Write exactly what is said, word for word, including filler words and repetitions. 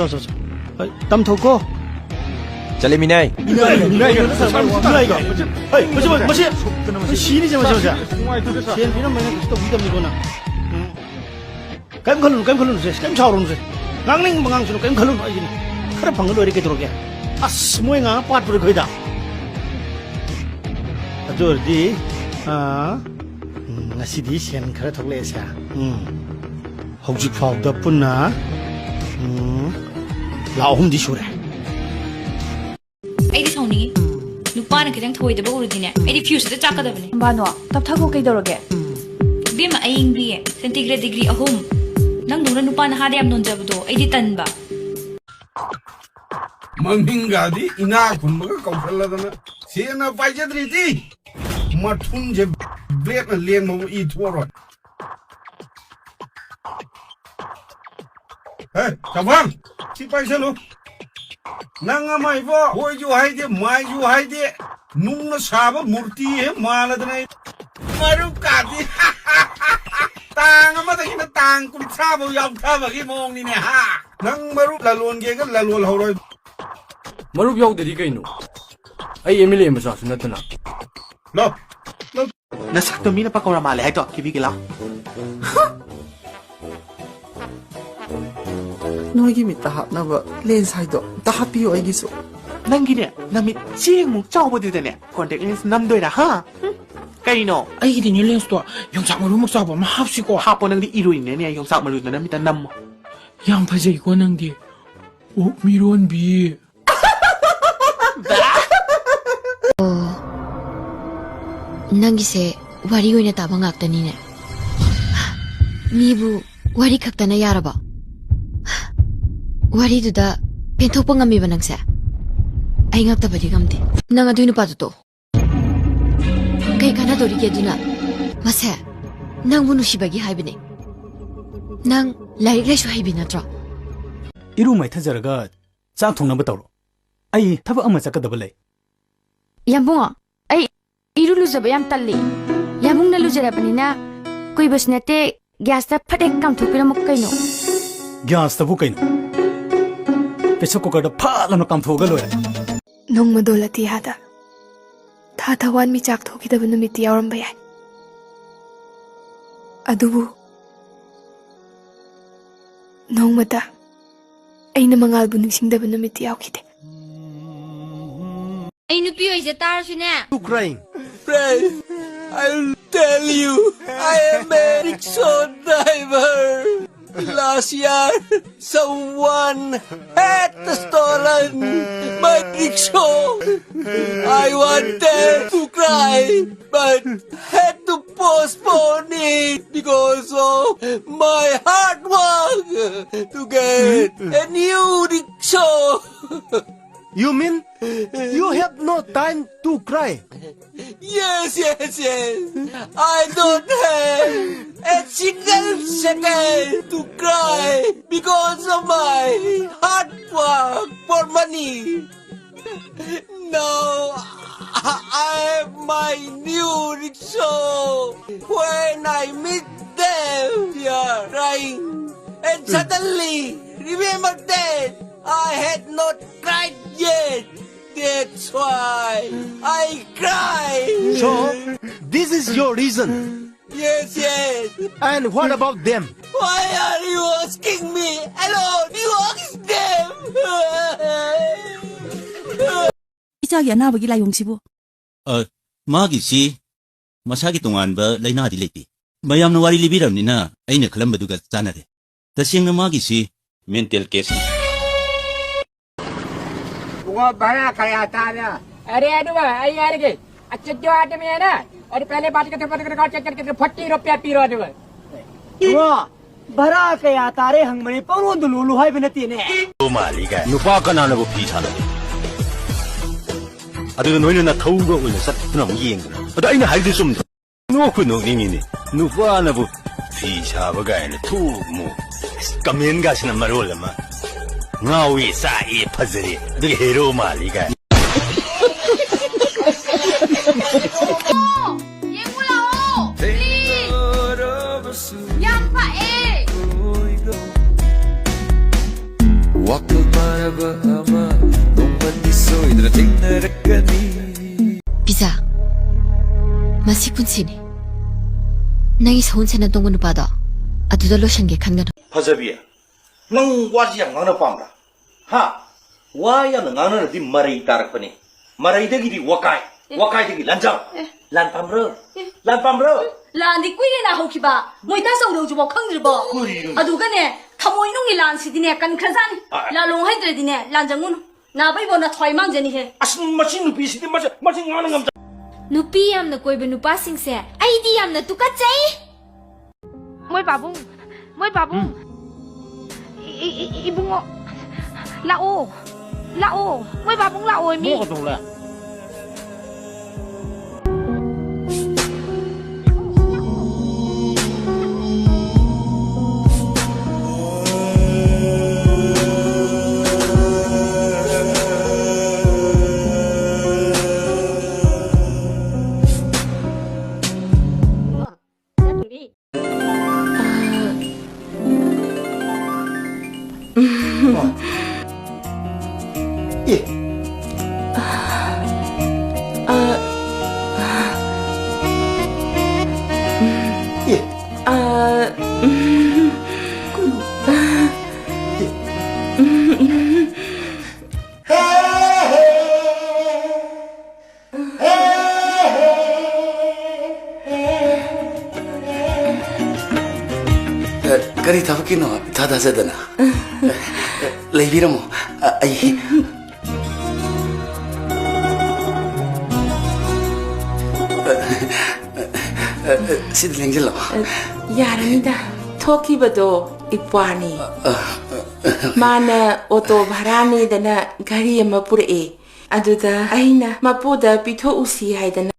ꯆꯣ, ꯆꯣ, ꯆꯣ꯫ ꯍꯣꯏ, ꯇꯝꯊꯧꯀꯣ꯫ ꯆꯠꯂꯦ, ꯃꯤꯅꯥꯏ꯫ ꯃꯤꯅꯥꯏ, ꯃꯤꯅꯥꯏ, ꯃꯤꯅꯥꯏ, ꯃꯤꯅꯥꯏ꯫ ꯍꯣꯏ, ꯃꯁꯤ, ꯃꯁꯤ, ꯃꯁꯤ ꯁꯤꯅꯤ, ꯁꯤ, ꯃꯁꯤ, ꯃꯁꯤ꯫ ꯁꯦꯟ ꯄꯤꯔꯝꯕꯅ ꯀꯩꯁꯨ ꯇꯧꯕꯤꯗꯕꯅꯤꯀꯣ ꯅꯪ꯫ ꯎꯝ꯫ ꯀꯩꯝ ꯈꯜꯂꯨꯅꯨ, ꯀꯩꯝ ꯈꯜꯂꯨꯅꯨꯁꯦ, ꯀꯩꯝ ꯁꯥꯎꯔꯨꯅꯨꯁꯦ꯫ ꯉꯥꯡꯅꯤꯡꯕ ꯉꯥꯡꯁꯅꯨ, ꯀꯩꯝ ꯈꯜꯂꯨꯅꯨ, ꯑꯩꯒꯤꯅꯤ꯫ ꯈꯔ ꯐꯪꯉ ꯂꯣꯏꯔꯦ, ꯀꯩꯗꯧꯔꯒꯦ? ꯑꯁ, ꯃꯣꯏ ꯉꯥꯡꯉ ꯄꯥꯠꯄ꯭ꯔꯣ ꯑꯩꯈꯣꯏꯗ? ꯑꯗꯨ ꯑꯣꯏꯔꯗꯤ, ꯑꯥ, ꯎꯝ, ꯉꯁꯤꯗꯤ ꯁꯦꯟ ꯈꯔ ꯊꯣꯛꯂꯛꯑꯦꯁꯦ꯫ ꯎꯝ꯫ ꯍꯧꯖꯤꯛ ꯐꯥꯎꯗ ꯄꯨꯟꯅ, ꯎꯝ, ꯂꯥꯈ ꯑꯍꯨꯝꯗꯤ ꯁꯨꯔꯦ꯫ ꯑꯩꯗꯤ ꯁꯥꯎꯅꯤꯡꯉꯤ꯫ ꯅꯨꯄꯥꯅ ꯈꯤꯇꯪ ꯊꯧꯑꯣꯏꯗꯕ ꯎꯔꯗꯤꯅꯦ, ꯑꯩꯗꯤ fuse ꯍꯦꯛꯇ ꯆꯥꯛꯀꯗꯕꯅꯦ꯫ ꯕꯥꯅꯣ, ꯇꯞꯊꯈꯣ, ꯀꯩꯗꯧꯔꯒꯦ? ꯏꯕꯦꯝꯃ, ꯑꯌꯤꯡꯕꯤ, centigrade degree ꯑꯍꯨꯝ꯫ ꯅꯪꯗꯧꯅ ꯅꯨꯄꯥ ꯅꯍꯥꯗ ꯌꯥꯝ ꯅꯣꯟꯖꯕꯗꯣ ꯑꯩꯗꯤ ꯇꯟꯕ꯫ ꯃꯃꯤꯡꯒꯗꯤ ꯏꯅꯥꯛ ꯈꯨꯟꯕꯒ ꯀꯧꯁꯜꯂꯗꯅ, ꯁꯦꯟꯅ ꯄꯥꯏꯖꯗ꯭ꯔꯤꯗꯤ꯫ ꯃꯊꯨꯟꯁꯦ bladeꯅ ꯂꯦꯟꯕꯕꯨ ꯏ ꯊꯣꯛꯑꯔꯣꯏ꯫ ꯍꯦ, ꯆꯥꯎꯐꯝ, ꯁꯤ ꯄꯥꯏꯁꯜꯂꯨ꯫ ꯅꯪ ꯑꯃ ꯏꯕꯣ, ꯍꯣꯏꯁꯨ ꯍꯥꯏꯗꯦ, ꯃꯥꯏꯁꯨ ꯍꯥꯏꯗꯦ, ꯅꯨꯡꯅ ꯁꯥꯕ ꯃꯨꯔꯇꯤ ꯍꯦꯛ ꯃꯥꯜꯂꯗꯅ ꯑꯩ꯫ ꯃꯔꯨꯞ ꯀꯥꯗꯤ ꯇꯥꯡ ꯑꯃꯗꯒꯤꯅ ꯇꯥꯡ ꯀꯨꯟꯊ꯭ꯔꯥ ꯐꯥꯎ ꯌꯥꯎꯊꯕꯒꯤ ꯃꯑꯣꯡꯅꯤꯅꯦ, ꯍꯥ? ꯅꯪ ꯃꯔꯨꯞ ꯂꯂꯣꯟꯒꯦꯒ ꯂꯂꯣꯟ ꯍꯧꯔꯣꯏ꯫ ꯃꯔꯨꯞ ꯌꯥꯎꯗꯗꯤ ꯀꯩꯅꯣ? ꯑꯩ MLA ꯃꯆꯥꯁꯨ ꯅꯠꯇꯅ꯫ ꯂꯣ, ꯂꯣ꯫ ꯅꯁꯛꯇꯣ ꯃꯤꯅ ꯄꯀꯧꯔꯥ ꯃꯥꯜꯂꯦ ꯍꯥꯏꯗꯣ, ꯀꯦꯕꯤꯒꯦ ꯂꯥꯎ꯫ ꯅꯣꯏꯒꯤ ꯃꯤꯠꯇ ꯍꯥꯞꯅꯕ lens ꯍꯥꯏꯗꯣ ꯑꯝꯇ ꯍꯥꯞꯄꯤꯌꯣ ꯑꯩꯒꯤꯁꯨ꯫ ꯅꯪꯒꯤꯅꯦ, ꯅꯃꯤꯠ ꯆꯦꯡꯃꯨꯛ ꯆꯥꯎꯕꯗꯨꯗꯅꯦ, contact lens ꯅꯝꯗꯣꯏꯔꯥ, ꯍꯥ? ꯍꯨꯝ, ꯀꯩꯅꯣ? ꯑꯩꯒꯤꯗꯤꯅꯦ, lensꯇꯣ ꯌꯣꯡꯆꯥꯛ ꯃꯔꯨꯃꯨꯛ ꯆꯥꯎꯕ ꯑꯃ ꯍꯥꯞꯁꯤꯀꯣ꯫ ꯍꯥꯞꯄꯣ, ꯅꯪꯗꯤ ꯏꯔꯣꯏꯅꯤꯅꯦ, ꯌꯣꯡꯆꯥꯛ ꯃꯔꯨꯗꯣ ꯅꯃꯤꯠꯇ ꯅꯝꯃꯣ꯫ ꯌꯥꯝ ꯐꯖꯩꯀꯣ ꯅꯪꯗꯤ, ꯑꯣꯛ ꯃꯤꯔꯣꯟꯕꯤ꯫ ꯑꯣ, ꯅꯪꯒꯤꯁꯦ ꯋꯥꯔꯤ ꯑꯣꯏꯅ ꯇꯥꯕ ꯉꯥꯛꯇꯅꯤꯅꯦ꯫ ꯃꯤꯕꯨ ꯋꯥꯔꯤ ꯈꯛꯇꯅ ꯌꯥꯔꯕꯣ? ꯋꯥꯔꯤꯗꯨꯗ ꯄꯦꯟꯊꯣꯛꯄ ꯉꯝꯃꯤꯕ ꯅꯪꯁꯦ? ꯑꯩ ꯉꯛꯇꯕꯗꯤ ꯉꯝꯗꯦ꯫ ꯅꯪ ꯑꯗꯨꯏ ꯅꯨꯄꯥꯗꯨ ꯇꯣꯛꯑꯣ꯫ ꯀꯩ ꯀꯥꯟꯅꯗꯧꯔꯤꯒꯦ ꯑꯗꯨꯅ? ꯃꯁꯦ ꯅꯪꯕꯨ ꯅꯨꯡꯁꯤꯕꯒꯤ ꯍꯥꯏꯕꯅꯦ꯫ ꯅꯪ ꯂꯥꯏꯔꯤꯛ ꯂꯥꯏꯁꯨ ꯍꯩꯕꯤ ꯅꯠꯇ꯭ꯔꯣ? ꯏꯔꯨ ꯃꯥꯏꯊꯖꯔꯒ ꯆꯥꯛ ꯊꯣꯡꯅꯕ ꯇꯧꯔꯣ꯫ ꯑꯩ ꯊꯕꯛ ꯑꯃ ꯆꯠꯀꯗꯕ ꯂꯩ꯫ ꯌꯥꯝꯕꯨꯡꯉꯣ, ꯑꯩ ꯏꯔꯨ ꯂꯨꯖꯕ ꯌꯥꯝ ꯇꯜꯂꯤ꯫ ꯌꯥꯝꯕꯨꯡꯅ ꯂꯨꯖꯔꯕꯅꯤꯅ ꯀꯨꯏꯕꯁꯨ ꯅꯠꯇꯦ, gasꯇ ꯐꯠ ꯍꯦꯛ ꯀꯥꯝꯊꯣꯛꯄꯤꯔꯝꯃꯨ ꯀꯩꯅꯣ꯫ Gasꯇꯕꯨ ꯀꯩꯅꯣ? ꯄ꯭ꯔꯦꯁꯔ ꯀꯨꯀꯔꯗ ꯐꯠ ꯂꯥꯎꯅ ꯀꯥꯝꯊꯣꯛꯑꯒ ꯂꯣꯏꯔꯦ꯫ ꯅꯣꯡꯃꯗꯣ ꯂꯇꯤꯌꯥꯗ ꯊꯥ ꯊꯋꯥꯟ ꯃꯤꯆꯥꯛ ꯊꯣꯛꯈꯤꯗꯕ ꯅꯨꯃꯤꯠꯇꯤ ꯌꯥꯎꯔꯝꯕ ꯌꯥꯏ꯫ ꯑꯗꯨꯕꯨ ꯅꯣꯡꯃꯇ ꯑꯩꯅ ꯃꯉꯥꯜꯕꯨ ꯅꯤꯡꯁꯤꯡꯗꯕ ꯅꯨꯃꯤꯠꯇꯤ ꯌꯥꯎꯈꯤꯗꯦ꯫ ꯑꯩ ꯅꯨꯄꯤ ꯑꯣꯏꯖ ꯇꯥꯔꯁꯨꯅꯦ꯫ Stop crying. Friend, I'll tell you, I am a rickshaw driver. Last year, someone had stolen my rickshaw. I wanted to cry, but had to postpone it because of my hard work to get a new rickshaw. You mean you have no time to cry? Yes, yes, yes. I don't have a single second to cry because of my hard work for money. Now I have my new rickshaw. When I meet them, they are crying. And suddenly, remember that I had not cried yet. That's why I cry. So, this is your reason. Yes, yes. And what about them? Why are you asking me alone? You ask them. ꯏꯆꯥꯒꯤ ꯑꯅꯥꯕꯒꯤ ꯂꯥꯏꯑꯣꯡꯁꯤꯕꯨ? ꯑ, ꯃꯥꯒꯤꯁꯤ ꯃꯁꯥꯒꯤ ꯇꯣꯉꯥꯟꯕ ꯂꯥꯏꯅꯥꯗꯤ ꯂꯩꯇꯦ꯫ ꯃꯌꯥꯝꯅ ꯋꯥꯔꯤ ꯂꯤꯕꯤꯔꯕꯅꯤꯅ ꯑꯩꯅ ꯈꯜꯂꯝꯕꯗꯨꯒ ꯆꯥꯟꯅꯔꯦ꯫ ꯇꯁꯦꯡꯅ ꯃꯥꯒꯤꯁꯤ ꯃꯦꯟꯇꯦꯜ ꯀꯦꯁꯅꯤ꯫ ꯄꯨꯡꯉꯣ ꯚꯔꯥ ꯀꯌꯥ ꯇꯥꯔꯦ? ꯑꯔꯦ ꯑꯗꯨꯒ ꯑꯩ ꯍꯥꯏꯔꯒꯦ, ꯑꯆꯠꯇꯣ ꯑꯥꯗꯃꯤ ꯍꯥꯏꯅ ꯑꯗꯨ ꯄꯦꯂꯦ ꯕꯥꯠ ꯀꯔꯇꯦ ꯕꯥꯠ ꯀꯔꯇꯦ ꯀꯥꯎ ꯆꯠ ꯆꯠ ꯀꯔꯇꯦ ꯐꯣꯔꯇꯤ ꯔꯨꯄꯤꯌꯥ ꯄꯤꯔꯣ ꯑꯗꯨꯒ꯫ ꯄꯨꯡꯉꯣ ꯚꯔꯥ ꯀꯌꯥ ꯇꯥꯔꯦ ꯍꯪꯕꯅꯤ, ꯄꯪꯂꯣꯟꯗ ꯂꯣꯜꯂꯨ ꯍꯥꯏꯕ ꯅꯠꯇꯦꯅꯦ꯫ ꯑꯣ ꯃꯥꯂꯤ ꯀꯥꯏ꯫ ꯅꯨꯄꯥ ꯀꯅꯥꯅꯕꯨ ꯐꯤ ꯁꯥꯟꯅꯕ? ꯑꯗꯨꯒ ꯅꯣꯏꯅ ꯅꯊꯧꯒ ꯑꯣꯏꯅ ꯆꯠꯇꯅ ꯑꯃꯨꯛ ꯌꯦꯡꯗꯅ꯫ ꯑꯗ ꯑꯩꯅ ꯍꯥꯏꯕꯗꯨ ꯆꯨꯝꯗ꯭ꯔꯣ? ꯅꯣꯛꯄꯨ ꯅꯣꯛꯅꯤꯡꯉꯤꯅꯦ꯫ ꯅꯨꯄꯥꯅꯕꯨ ꯐꯤ ꯁꯥꯕ ꯀꯥꯏꯅ ꯊꯣꯛꯃꯣ꯫ ꯑꯁ, ꯀꯃꯦꯟꯒꯥꯁꯤꯅ ꯃꯔꯣꯜ ꯑꯃ꯫ ꯉꯥꯎꯏ, ꯆꯥꯛꯏ, ꯐꯖꯔꯦ꯫ ꯑꯗꯨꯒ ꯍꯦꯔꯣ ꯃꯥꯜꯂꯤ ꯀꯥꯏꯅ꯫ ꯌꯦꯡꯉꯨ ꯂꯥꯛꯑꯣ, please. ꯌꯥꯝ ꯄꯛꯑꯦ꯫ ꯋꯥꯈꯜ ꯐꯔꯕ ꯑꯃ ꯅꯣꯡꯃꯗꯤ ꯁꯣꯏꯗꯅ ꯊꯦꯡꯅꯔꯛꯀꯅꯤ꯫ ꯄꯤꯖꯥ, ꯃꯁꯤ ꯄꯨꯟꯁꯤꯅꯤ꯫ ꯅꯪꯒꯤ ꯁꯒꯣꯜꯁꯦꯟꯅ ꯇꯣꯡꯕ ꯅꯨꯄꯥꯗꯣ ꯑꯗꯨꯗ ꯂꯣꯏꯁꯟꯒꯦ ꯈꯟꯒꯅꯨ꯫ ꯐꯖꯕꯤ, ꯅꯪ ꯋꯥꯁꯤ ꯌꯥꯝ ꯉꯥꯡꯅ ꯄꯥꯝꯕ꯭ꯔꯥ? ꯍꯥ? ꯋꯥ ꯌꯥꯝꯅ ꯉꯥꯡꯅꯔꯗꯤ ꯃꯔꯩ ꯇꯥꯔꯛꯄꯅꯤ꯫ ꯃꯔꯩꯗꯒꯤꯗꯤ ꯋꯥꯀꯥꯏ, ꯑꯦ꯫ ꯋꯥꯀꯥꯏꯗꯒꯤ ꯂꯥꯟꯖꯥꯎ꯫ ꯑꯦ꯫ ꯂꯥꯟ ꯄꯥꯝꯕ꯭ꯔꯣ? ꯑꯦ꯫ ꯂꯥꯟ ꯄꯥꯝꯕ꯭ꯔꯣ? ꯎꯝ, ꯂꯥꯟꯗꯤ ꯀꯨꯏꯔꯦꯅ ꯍꯧꯈꯤꯕ꯫ ꯃꯣꯏꯗꯥ ꯆꯧꯗꯧꯁꯤꯐꯥꯎ ꯈꯪꯗ꯭ꯔꯤꯕꯣ? ꯀꯔꯤꯅꯣ? ꯑꯗꯨꯒꯅꯦ, ꯊꯃꯣꯏ ꯅꯨꯡꯒꯤ ꯂꯥꯟꯁꯤꯗꯤꯅꯦ, ꯀꯟꯈ꯭ꯔꯖꯥꯠꯅꯤ꯫ ꯑꯥ꯫ ꯂꯥꯂꯣꯡ ꯍꯩꯇ꯭ꯔꯗꯤꯅꯦ, ꯂꯥꯟꯖꯪꯉꯨꯅꯨ꯫ ꯅꯥꯕꯩꯕꯣ ꯅꯊ꯭ꯋꯥꯏ ꯃꯥꯡꯖꯅꯤꯍꯦ꯫ ꯑꯁ, ꯃꯁꯤ ꯅꯨꯄꯤꯁꯤꯗꯤ ꯃꯁꯤ, ꯃꯁꯤ ꯉꯥꯡꯅ ꯉꯝꯖ- ꯅꯨꯄꯤ ꯌꯥꯝꯅ ꯀꯣꯏꯕ ꯅꯨꯄꯥꯁꯤꯡꯁꯦ ꯑꯩꯗꯤ ꯌꯥꯝꯅ ꯇꯨꯀꯠꯆꯩ꯫ ꯃꯣꯏ ꯄꯥꯕꯨꯡ, ꯃꯣꯏ ꯄꯥꯕꯨꯡ꯫ ꯎꯝ꯫ ꯏ-, ꯏ-, ꯏ-, ꯏꯕꯨꯡꯉꯣ, ꯂꯥꯛꯑꯣ, ꯂꯥꯛꯑꯣ꯫ ꯃꯣꯏ ꯄꯥꯕꯨꯡ ꯂꯥꯛꯑꯣ ꯃꯤ꯫ ꯃꯣꯏ ꯀꯩꯗꯧꯔꯦ? ꯑ, ꯀꯔꯤ ꯊꯕꯛꯀꯤꯅꯣ ꯏꯊꯥ ꯊꯥꯖꯗꯅ? ꯑ, ꯑ, ꯂꯩꯕꯤꯔꯝꯃꯣ꯫ ꯑ, ꯑꯩ ꯑ, ꯑ, ꯑ, ꯁꯤꯗ ꯂꯦꯡꯁꯤꯜꯂꯣ꯫ ꯑ, ꯌꯥꯔꯅꯤꯗ꯫ ꯊꯣꯛꯈꯤꯕꯗꯣ ꯏꯄ꯭ꯋꯥꯅꯤ꯫ ꯑ, ꯑ, ꯑ꯫ ꯃꯥꯅ ꯑꯣꯇꯣ ꯚꯔꯥꯅꯦꯗꯅ ꯘꯔꯤ ꯑꯃ ꯄꯨꯔꯛꯑꯦ꯫ ꯑꯗꯨꯗ ꯑꯩꯅ ꯃꯄꯨꯗ ꯄꯤꯊꯣꯛꯎꯁꯤ ꯍꯥꯏꯗꯅ